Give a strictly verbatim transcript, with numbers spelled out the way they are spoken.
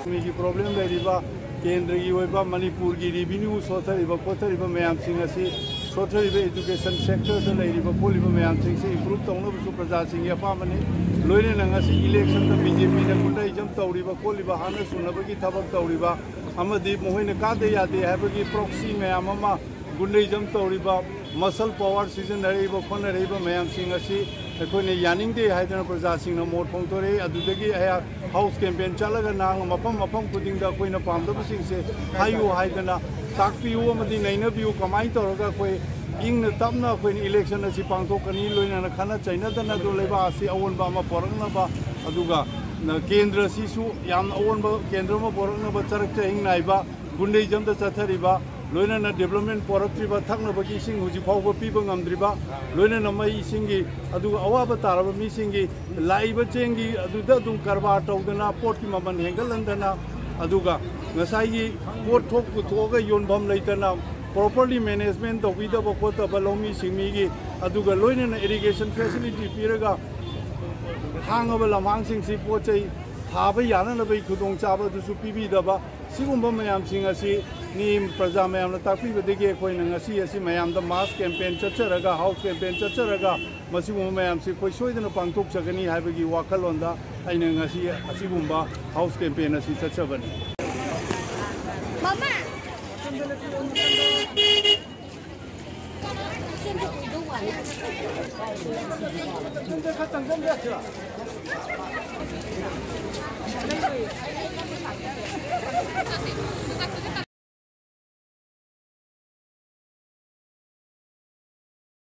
ꯃꯤꯒꯤ ꯄ꯭ꯔꯣꯕ꯭ꯂꯦꯝ ꯂꯩꯔꯤꯕ, ꯀꯦꯟꯗ꯭ꯔꯒꯤ ꯑꯣꯏꯕ, ꯃꯅꯤꯄꯨꯔꯒꯤ ꯔꯤꯚꯤꯅ꯭ꯌꯨ ꯁꯣꯠꯊꯔꯤꯕ ꯈꯣꯠꯊꯔꯤꯕ ꯃꯌꯥꯝꯁꯤꯡ ꯑꯁꯤ, ꯁꯣꯠꯊꯔꯤꯕ ꯏꯗꯨꯀꯦꯁꯟ ꯁꯦꯛꯇꯔꯗ ꯂꯩꯔꯤꯕ ꯈꯣꯠꯂꯤꯕ ꯃꯌꯥꯝꯁꯤꯡꯁꯤ ꯏꯝꯄ꯭ꯔꯨꯚ ꯇꯧꯅꯕꯁꯨ ꯄ꯭ꯔꯖꯥꯁꯤꯡꯒꯤ ꯑꯄꯥꯝꯕꯅꯤ꯫ ꯂꯣꯏꯅꯅ ꯉꯁꯤ ꯏꯂꯦꯛꯁꯟꯗ ꯕꯤ ꯖꯦ ꯄꯤꯅ ꯒꯨꯟꯗꯥꯏꯖꯝ ꯇꯧꯔꯤꯕ ꯈꯣꯠꯂꯤꯕ, ꯍꯥꯠꯅ ꯁꯨꯅꯕꯒꯤ ꯊꯕꯛ ꯇꯧꯔꯤꯕ ꯑꯃꯗꯤ ꯃꯈꯣꯏꯅ ꯀꯥꯗ ꯌꯥꯗꯦ ꯍꯥꯏꯕꯒꯤ ꯄ꯭ꯔꯣꯛꯁꯤ ꯃꯌꯥꯝ ꯑꯃ, ꯒꯨꯟꯗꯥꯏꯖꯝ ꯇꯧꯔꯤꯕ, ꯃꯁꯜ ꯄꯋꯥꯔ ꯁꯤꯖꯤꯟꯅꯔꯛꯏꯕ ꯈꯣꯠꯅꯔꯛꯏꯕ ꯃꯌꯥꯝꯁꯤꯡ ꯑꯁꯤ ꯑꯩꯈꯣꯏꯅ ꯌꯥꯅꯤꯡꯗꯦ ꯍꯥꯏꯗꯅ ꯄ꯭ꯔꯖꯥꯁꯤꯡꯅ ꯃꯣꯠ ꯐꯣꯡꯗꯣꯔꯛꯏ꯫ ꯑꯗꯨꯗꯒꯤ ꯑꯩꯍꯥꯛ ꯍꯥꯎꯁ ꯀꯦꯝꯄꯦꯟ ꯆꯠꯂꯒ ꯅꯍꯥꯛꯅ ꯃꯐꯝ ꯃꯐꯝ ꯈꯨꯗꯤꯡꯗ ꯑꯩꯈꯣꯏꯅ ꯄꯥꯝꯗꯕꯁꯤꯡꯁꯦ ꯍꯥꯏꯌꯨ ꯍꯥꯏꯗꯅ ꯇꯥꯛꯄꯤꯌꯨ ꯑꯃꯗꯤ ꯅꯩꯅꯕꯤꯌꯨ, ꯀꯃꯥꯏꯅ ꯇꯧꯔꯒ ꯑꯩꯈꯣꯏ ꯏꯪꯅ ꯇꯞꯅ ꯑꯩꯈꯣꯏꯅ ꯏꯂꯦꯛꯁꯟ ꯑꯁꯤ ꯄꯥꯡꯊꯣꯛꯀꯅꯤ, ꯂꯣꯏꯅꯅ ꯈꯠꯅ ꯆꯩꯅꯗꯅ ꯑꯗꯨ ꯂꯩꯕꯥꯛ ꯑꯁꯤ ꯑꯑꯣꯟꯕ ꯑꯃ ꯄꯣꯔꯛꯅꯕ, ꯑꯗꯨꯒ ꯅ-, ꯀꯦꯟꯗ꯭ꯔꯁꯤꯁꯨ ꯌꯥꯝꯅ ꯑꯑꯣꯟꯕ ꯀꯦꯟꯗ꯭ꯔ ꯑꯃ ꯄꯣꯔꯛꯅꯕ ꯆꯔꯛ ꯆꯍꯤꯡ ꯅꯥꯏꯕ, ꯒꯨꯟꯗꯥꯏꯖꯝꯗ ꯆꯠꯊꯔꯤꯕ, ꯂꯣꯏꯅꯅ ꯗꯤꯕ꯭ꯂꯞꯃꯦꯟ ꯄꯣꯔꯛꯇ꯭ꯔꯤꯕ, ꯊꯛꯅꯕꯒꯤ ꯏꯁꯤꯡ ꯍꯧꯖꯤꯛ ꯐꯥꯎꯕ ꯄꯤꯕ ꯉꯝꯗ꯭ꯔꯤꯕ, ꯂꯣꯏꯅꯅ ꯃꯩ ꯏꯁꯤꯡꯒꯤ, ꯑꯗꯨꯒ ꯑꯋꯥꯕ ꯇꯥꯔꯕ ꯃꯤꯁꯤꯡꯒꯤ ꯂꯥꯛꯏꯕ ꯆꯦꯡꯒꯤ ꯑꯗꯨꯗ ꯑꯗꯨꯝ ꯀꯔꯕꯥꯔ ꯇꯧꯗꯅ, ꯄꯣꯠꯀꯤ ꯃꯃꯜ ꯍꯦꯟꯒꯠꯍꯟꯗꯅ, ꯑꯗꯨꯒ ꯉꯁꯥꯏꯒꯤ ꯄꯣꯠ ꯊꯣꯛ ꯄꯨꯊꯣꯛꯑꯒ ꯌꯣꯟꯐꯝ ꯂꯩꯇꯅ, ꯄ꯭ꯔꯣꯄꯔꯂꯤ ꯃꯦꯅꯦꯖꯃꯦꯟ ꯇꯧꯕꯤꯗꯕ ꯈꯣꯠꯇꯕ ꯂꯧꯃꯤ ꯁꯤꯡꯃꯤꯒꯤ, ꯑꯗꯨꯒ ꯂꯣꯏꯅꯅ ꯏꯔꯤꯒꯦꯁꯟ ꯐꯦꯁꯤꯂꯤꯇꯤ ꯄꯤꯔꯒ ꯍꯥꯡꯉꯕ ꯂꯝꯍꯥꯡꯁꯤꯡꯁꯤ ꯄꯣꯠ ꯆꯩ ꯊꯥꯕ ꯌꯥꯅꯅꯕꯒꯤ ꯈꯨꯗꯣꯡꯆꯥꯕ ꯑꯗꯨꯁꯨ ꯄꯤꯕꯤꯗꯕ, ꯁꯤꯒꯨꯝꯕ ꯃꯌꯥꯝꯁꯤꯡ ꯑꯁꯤ ꯃꯤ ꯄ꯭ꯔꯖꯥ ꯃꯌꯥꯝꯅ ꯇꯥꯛꯄꯤꯕꯗꯒꯤ ꯑꯩꯈꯣꯏꯅ ꯉꯁꯤ ꯑꯁꯤ ꯃꯌꯥꯝꯗ ꯃꯥꯁ ꯀꯦꯝꯄꯦꯟ ꯆꯠꯆꯔꯒ, ꯍꯥꯎꯁ ꯀꯦꯝꯄꯦꯟ ꯆꯠꯆꯔꯒ, ꯃꯁꯤꯒꯨꯝꯕ ꯃꯌꯥꯝꯁꯤ ꯑꯩꯈꯣꯏ ꯁꯣꯏꯗꯅ ꯄꯥꯡꯊꯣꯛꯆꯒꯅꯤ ꯍꯥꯏꯕꯒꯤ ꯋꯥꯈꯜꯂꯣꯟꯗ ꯑꯩꯅ ꯉꯁꯤ ꯑꯁꯤꯒꯨꯝꯕ ꯍꯥꯎꯁ ꯀꯦꯝꯄꯦꯟ ꯑꯁꯤ ꯆꯠꯆꯕꯅꯤ꯫